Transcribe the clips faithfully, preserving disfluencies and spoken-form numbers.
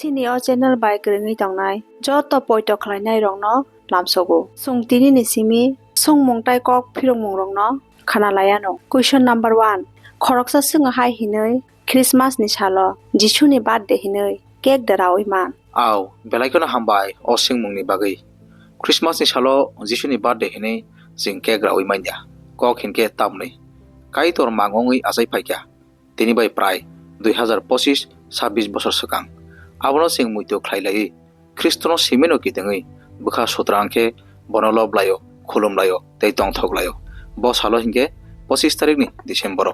Chini o channel bai kwrwngwi tongnai joto poito khlainai rokno lamsogo. Chwng tini ni simi swngmung tai kok phirokmung rokno khana laiano. Question number one. Khoroksa swngo hai hinwi Christmas ni salo Jisu ni birthday hinwi cake da rawi man? Au, belai kheno hambai o swngmung ni bagwi. Christmas ni salo Jisu ni birthday hinwi chwng cake rawi manya. Kok hinkhe tamni. Kaitor mang wngwi achai phaikha. Tini bai prai dui hazar pochis, sabbish bosor swkang. Abono chwng muitu khlai laiwi Khristono simino kitengwi bwkha sutra wngkhe bono lob laio, khulum laio tei tongthok laio. Bo salo hinkhe pochis tarikni Decembero.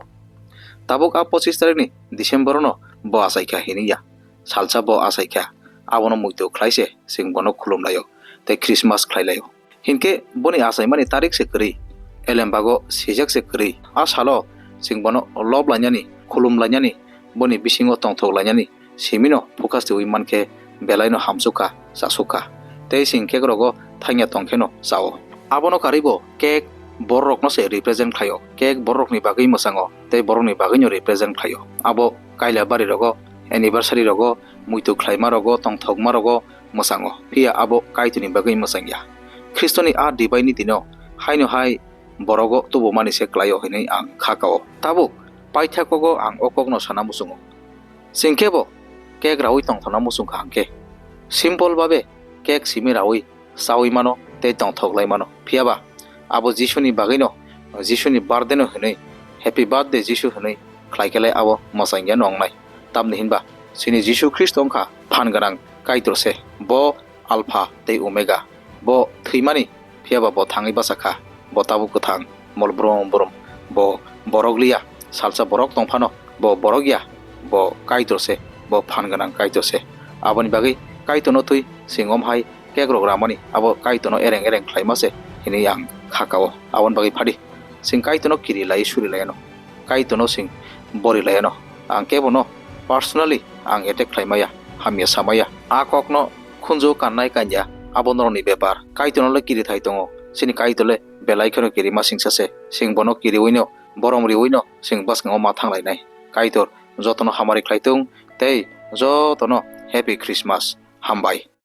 Tabuk a pochis tarikni Decembero no bo achaikha hinwi ya. Salsa bo achaikha, abono muitu khlai se chwng bono khulum laio tei Christmas khlai laio. Hinkhe boni achaimani tarik se kwrwi, elembago sijak se kwrwi. A salo chwng bono lob lainani, khulum lainani, boni bisingo tongthok lainani simino focus twiwi mankhe belaino hamsukha, chasukha. Tei chwng cake rogo thangya tongkheno chao. Abono karwibo cake bororokno se represent khlaio. Cake bororokni bagwi mwchango tei borokni bagwino represent khlaio. Abo kaila bari rogo, anniversary rogo, muitu khlaima rogo, tongthokma rogo mwchango. Phiya abo Kaitorni bagwi mwchangya. Khristoni a dibaini dino haino hai borogo tubumani se klaio hinwi ang kha kao. Tabuk paithakogo ang o kokno sana muchungo. Chwng kebo cake rawi tongthokna muchungkha hwnkhe simple babe cake simi rawi chawi mano tei tongthok lai mano. Phiyaba abo Jisuni bagwino, Jisuni birthday no hinwi, "Happy birthday Jisu" hinwi khlai khe lai abo mwchangya no wngnai. Tamni hinba chini Jisu Khristo wngkha phan gwnang Kaitor se. Bo Alpha tei Omega. Bo thwimani, phiyaba bo thangwi bachakha. Bo tabuk kwthang, mol brum brum. Bo borok liya, salsa borok tongphano bo borok ya. Bo Kaitor se, bo phan gwnang Kaitor se. Aboni bagwi Kaitorno twi chwng om hai cake rok ramani abo Kaitorno ereng ereng khlaima se hinwi ang kha kao. Aboni bagwi phadi chwng Kaitorno kiri lai suri lai ano. Kaitorno chwng bori lai ano. Ang kebono personally ang attack khlai maya, hamya sa maya. A kokno khunju kannai kanya, abo norokni bepar. Kaitorno le kiri thai tongo. Chini Kaitor le belai kheno kirima singsa se. Chwng bono kiriwino, borom riwino chwng bwskango ma thang lainai. Kaitor jotono hamari khlai tung tei jotono Happy Christmas. Hambai.